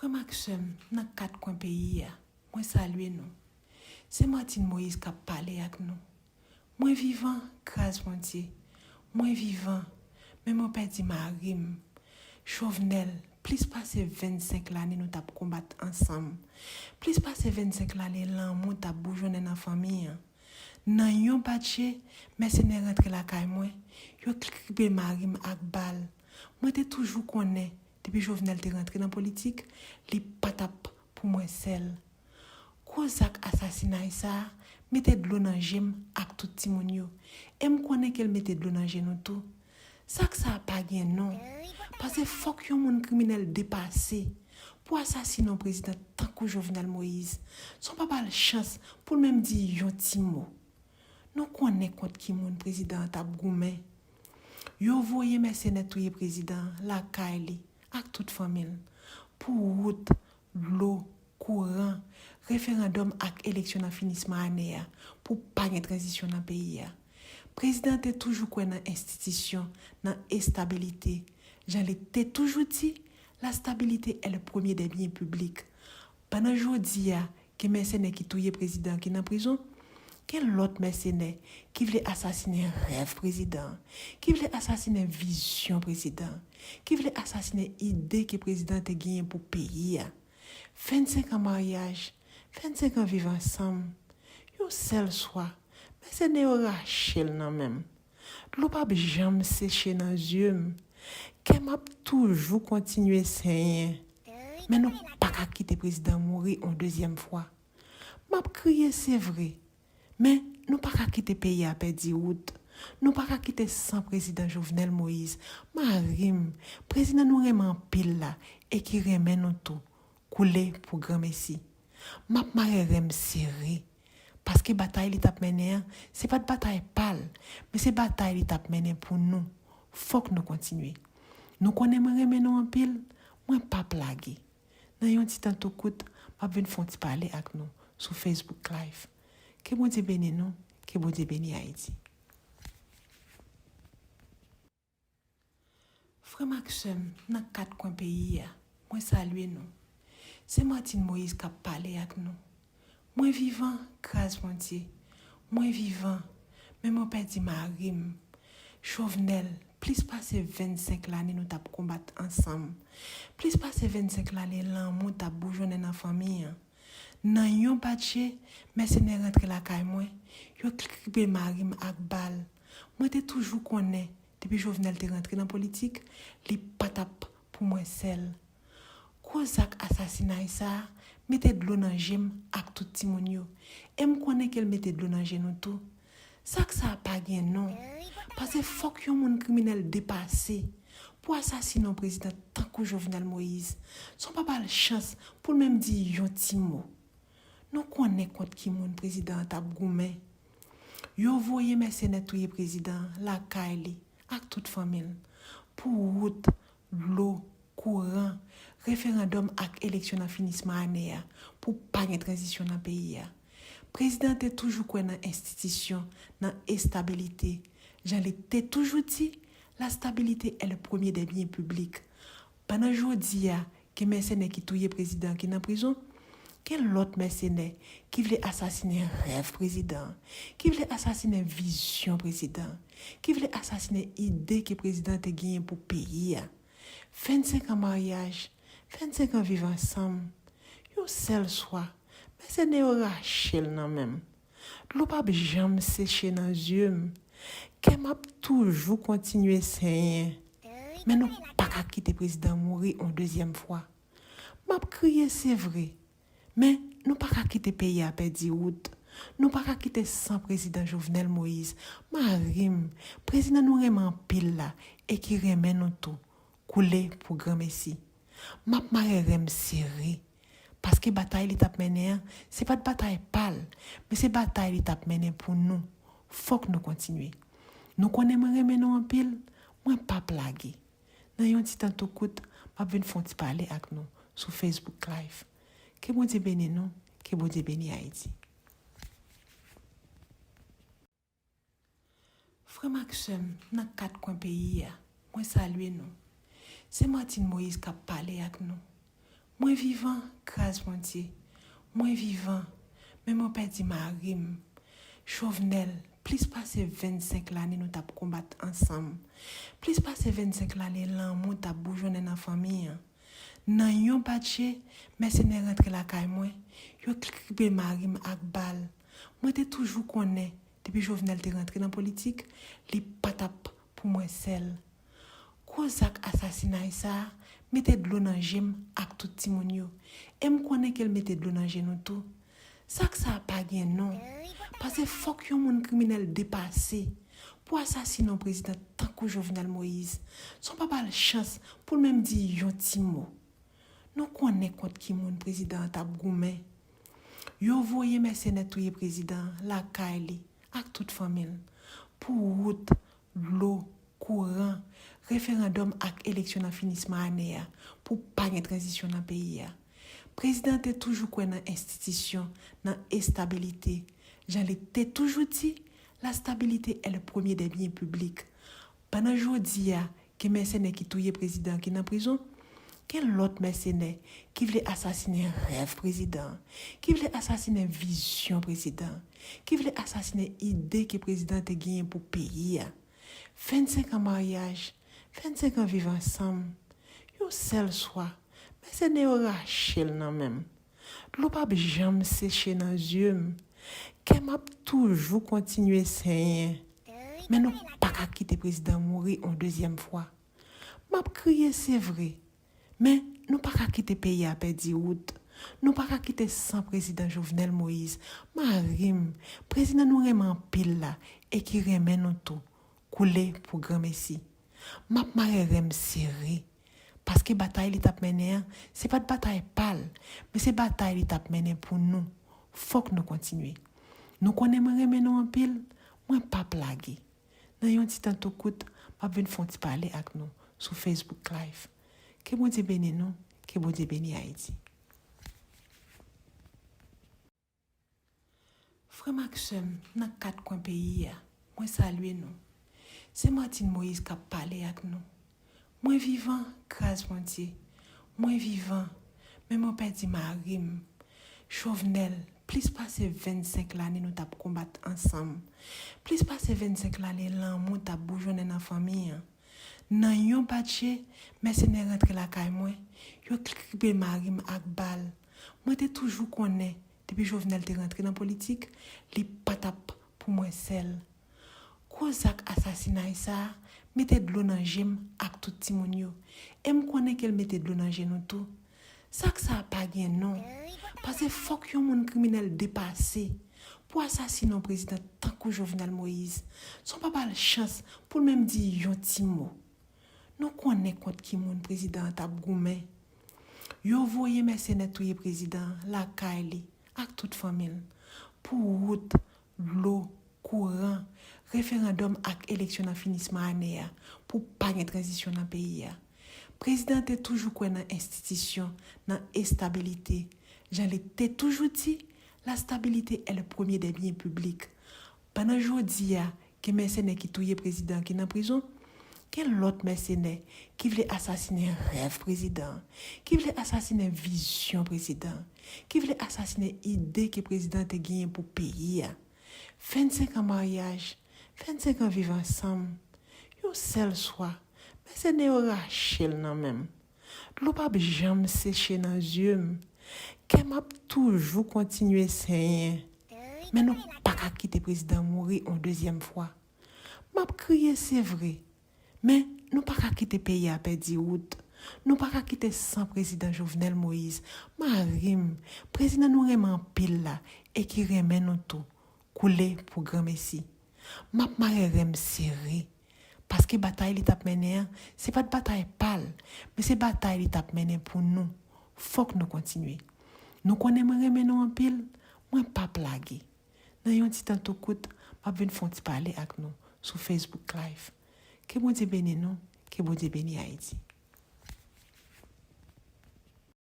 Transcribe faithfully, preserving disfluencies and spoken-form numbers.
Frè m ak sè m nan kat kwen peyi a, mwen salye nou. Se Martine Moïse k ap pale ak nou. Mwen vivan, gras Bondye. Mwen vivan, men mwen pèdi mari m. Jovenel, plis pase vennsenk lane nou t ap konbat ansanm. Plis pase vennsenk lane lanmou t ap boujonnen nan fanmi an. Nan yon batje, mèsenè rantre lakay mwen, yo kripe mari m ak bal. Mwen te toujou konnen, depi Jovenel te rantre nan politik, li pa t ap pou mwen sèl. Gwo zak asasinay sa a mete dlo nan je m ak tout timoun yo. E m konnen ke l mete dlo nan je nou tou. Zak sa a pa gen non. Paske fòk yon moun kriminèl depase pou asasinen yon prezidan tankou Jovenel Moïse, san w pa ba l chans pou l menm di yon ti mo. Nou konnen kont ki moun prezidan an t ap goumen. Yo voye mèsenè touye prezidan an lakay li ak tout fanmi l pou wout, dlo, kouran, referandòm ak eleksyon nan finisman ane a pou pa gen tranzisyon nan peyi a. Prezidan an te toujou kwè nan enstitisyon, nan estabilite. Jan li te toujou di, la stabilité est le premier des biens publics. Pandan jodi a, gen mèsenè ki touye prezidan ki nan prizon, gen lòt mèsenè ki vle asasinen rèv prezidan, ki vle asasinen vizyon prezidan, ki vle asasinen ide ke prezidan te genyen pou peyi a. Vennsenk an maryaj, vennsenk an viv ansanm, yon sèl swa, mèsenè yo rache l nan men m. Dlo p ap janm seche nan zye m. Kè m ap toujou kontinye senyen. Men nou pa ka kite prezidan mouri yon dezyèm fwa. M ap kriye, se vre. Men nou pa ka kite peyi a pèdi wout. Nou pa ka kite san prezidan Jovenel Moïse, mari m, prezidan nou renmen anpil la e ki renmen nou tou, koule pou granmesi. M ap mare ren m sere. Paske batay li t ap mennen an, se pa t batay pa l, men se batay li t ap mennen pou nou. Fòk nou kontinye. Nou konnen mwen renmen nou anpil, mwen p ap lage. Nan yon ti tan tou kout, m ap vin fè yon ti pale ak nou sou Facebook Live. Ke Bondye beni nou, ke Bondye beni Ayiti. Frè m ak sè m nan kat kwen peyi a, mwen salye nou. Se Martine Moïse k ap pale ak nou. Mwen vivan, gras Bondye. Mwen vivan, men mwen pèdi mari m. Jovenel, plis pase vennsenk lane nou t ap konbat ansanm. Plis pase vennsenk lane lanmou t ap boujonnen nan fanmi an. Nan yon batje, mèsenè rantre lakay mwen, yo kripe mari m ak bal. Mwen te toujou konnen, depi Jovenel te rantre nan politik, li pa t ap pou mwen sèl. Gwo zak asasinay sa a mete dlo nan je m ak tout timoun yo. E m konnen ke l mete dlo nan je nou tou. Zak sa a pa gen non. Paske fòk yon moun kriminèl depase pou asasinen yon prezidan tankou Jovenel Moïse, san w pa ba l chans pou l menm di yon ti mo. Nou konnen kont ki moun prezidan an t ap goumen. Yo voye mèsenè touye prezidan an lakay li ak tout fanmi l pou wout, dlo, kouran, referandòm ak eleksyon nan finisman ane a pou pa gen tranzisyon nan peyi a. Prezidan an te toujou kwè nan enstitisyon, nan estabilite. Jan li te toujou di, la stabilité est le premier des biens publics. Pandan jodi a, gen mèsenè ki touye prezidan an ki nan prizon, gen lòt mèsenè ki vle asasinen rèv prezidan an, ki vle asasinen vizyon prezidan an, ki vle asasinen ide ke prezidan an te genyen pou peyi a. Vennsenk an maryaj, vennsenk an viv ansanm, yon sèl swa, mèsenè yo rache l nan men m. Dlo p ap janm seche nan zye m. Kè m ap toujou kontinye senyen. Men nou pa ka kite prezidan mouri yon dezyèm fwa. M ap kriye, se vre. Men nou pa ka kite peyi a pèdi wout. Nou pa ka kite san prezidan Jovenel Moïse, mari m, prezidan nou renmen anpil la e ki renmen nou tou, koule pou granmesi. M ap mare ren m sere. Paske batay li t ap mennen an, se pa t batay pa l, men se batay li t ap mennen pou nou. Fòk nou kontinye. Nou konnen mwen renmen nou anpil, mwen p ap lage. Nan yon ti tan tou kout, m ap vin fè yon ti pale ak nou sou Facebook Live. Ke Bondye beni nou, ke Bondye beni Ayiti. Frè m ak sè m nan kat kwen peyi a, mwen salye nou. Se Martine Moïse k ap pale ak nou. Mwen vivan, gras Bondye. Mwen vivan, men mwen pèdi mari m. Jovenel, plis pase vennsenk lane nou t ap konbat ansanm. Plis pase vennsenk lane lanmou t ap boujonnen nan fanmi an. Nan yon bat je, mèsenè rantre lakay mwen, yo kripe mari m ak bal. Mwen te toujou konnen, depi Jovenel te rantre nan politik, li pa t ap pou mwen sèl. Gwo zak asasinay sa a mete dlo nan je m ak tout timoun yo. E m konnen ke l mete dlo nan je nou tou. Zak sa a pa gen non. Paske fòk yon moun kriminèl depase pou asasine yon prezidan tankou Jovenel Moïse, san w pa ba l chans pou l menm di yon ti mo. Nou konnen kont ki moun prezidan an t ap goumen. Yo voye mèsenè touye prezidan an lakay li ak tout fanmi l pou wout, dlo, kouran, referandòm ak eleksyon nan finisman ane a pou pa gen tranzisyon nan peyi a. Prezidan an te toujou kwè nan enstitisyon, nan estabilite. Jan li te toujou di, la stabilité est le premier des biens publics. Pandan jodi a, gen mèsenè ki touye prezidan an ki nan prizon, gen lòt mèsenè ki vle asasinen rèv prezidan an, ki vle asasinen vizyon prezidan an, ki vle asasinen ide ke prezidan an te genyen pou peyi a. Vennsenk an maryaj, vennsenk an viv ansanm, yon sèl swa, mèsenè yo rache l nan men m. Dlo p ap janm seche nan zye m. Kè m ap toujou kontinye senyen. Men nou pa ka kite prezidan mouri yon dezyèm fwa. M ap kriye, se vre. Men nou pa ka kite peyi a pèdi wout. Nou pa ka kite san prezidan Jovenel Moïse, mari m, prezidan nou renmen anpil la e ki renmen nou tou, koule pou granmesi. M ap mare ren m sere. Paske batay li t ap mennen an, se pa t batay pa l, men se batay li t ap mennen pou nou. Fòk nou kontinye. Nou konnen mwen renmen nou anpil, mwen p ap lage. Nan yon ti tan tou kout, m ap vin fè yon ti pale ak nou sou Facebook Live. Ke Bondye beni nou, ke Bondye beni Ayiti. Frè m ak sè m nan kat kwen peyi a, mwen salye nou. Se Martine Moïse k ap pale ak nou. Mwen vivan, gras Bondye. Mwen vivan, men mwen pèdi mari m. Jovenel, plis pase vennsenk lane nou t ap konbat ansanm. Plis pase vennsenk lane lanmou t ap boujonnen nan fanmi an. Nan yon bat je, mèsenè rantre lakay mwen, yo kripe mari m ak bal. Mwen te toujou konnen, depi Jovenel te rantre nan politik, li pa t ap pou mwen sèl. Gwo zak asasinay sa a mete dlo nan je m ak tout timoun yo. E m konnen ke l mete dlo nan je nou tou. Zak sa a pa gen non. Paske fòk yon moun kriminèl depase pou asasine yon prezidan tankou Jovenel Moïse, san w pa ba l chans pou l menm di yon ti mo. Nou konnen kont ki moun prezidan an t ap goumen. Yo voye mèsenè touye prezidan an lakay li ak tout fanmi l pou wout, dlo, kouran, referandòm ak eleksyon nan finisman ane a pou pa gen tranzisyon nan peyi a. Prezidan an te toujou kwè nan enstitisyon, nan estabilite. Jan li te toujou di, la stabilité est le premier des biens publics. Pandan jodi a, gen mèsenè ki touye prezidan an ki nan prizon, gen lòt mèsenè ki vle asasinen rèv prezidan an, ki vle asasinen vizyon prezidan an, ki vle asasinen ide ke prezidan an te genyen pou peyi a. Vennsenk an maryaj, vennsenk an viv ansanm, yon sèl swa, mèsenè yo rache l nan men m. Dlo p ap janm seche nan zye m. Kè m ap toujou kontinye senyen. Men nou pa ka kite prezidan mouri yon dezyèm fwa. M ap kriye, se vre. Men nou pa ka kite peyi a pèdi wout. Nou pa ka kite san prezidan Jovenel Moïse, mari m, prezidan nou renmen anpil la e ki renmen nou tou, koule pou granmesi. M ap mare ren m sere. Paske batay li t ap mennen an, se pa t batay pa l, men se batay li t ap mennen pou nou. Fòk nou kontinye. Nou konnen mwen renmen nou anpil, mwen p ap lage. Nan yon ti tan tou kout, m ap vin fè yon ti pale ak nou sou Facebook Live. Ke Bondye beni nou, ke Bondye beni Ayiti.